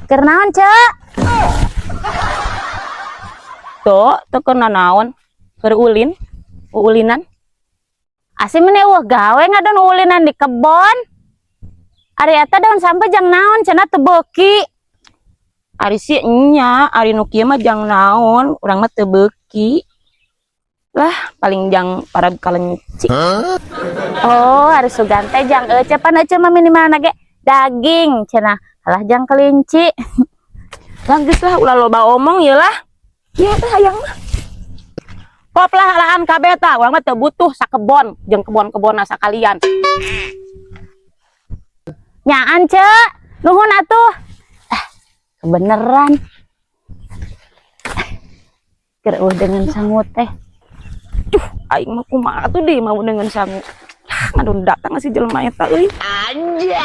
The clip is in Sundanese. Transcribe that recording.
Keur naon, Cek? Tuh, teu keur naon? Keur ulin, ulinan. Asih meni euweuh gawe ngadon ulinan di kebon. Ari eta daun sampeu jang naon cenah teu beuki. Ari sih nya, ari nu kieu mah jang naon, urang mah teu beuki. Lah, paling jang para kalenci. Oh, ari sugan teh jang ece, pan ece mah minimal ge daging cenah. Alah, jang kelinci. Lah, geus lah, ulah loba omong ya lah. Ieu teh hayang mah. Pop lah alaan kabeh tah, urang mah teu butuh sakebon jeung kebon-kebonna sakalian. Nyaan, Cek. Nuhun atuh. Eh, kebeneran. Keur euweuh deungeun sangu teh. Duh, aing mah kumaha tuh deh mau deungeun sangu. Ah, ngadon datang si jelema eta euy. Anjay.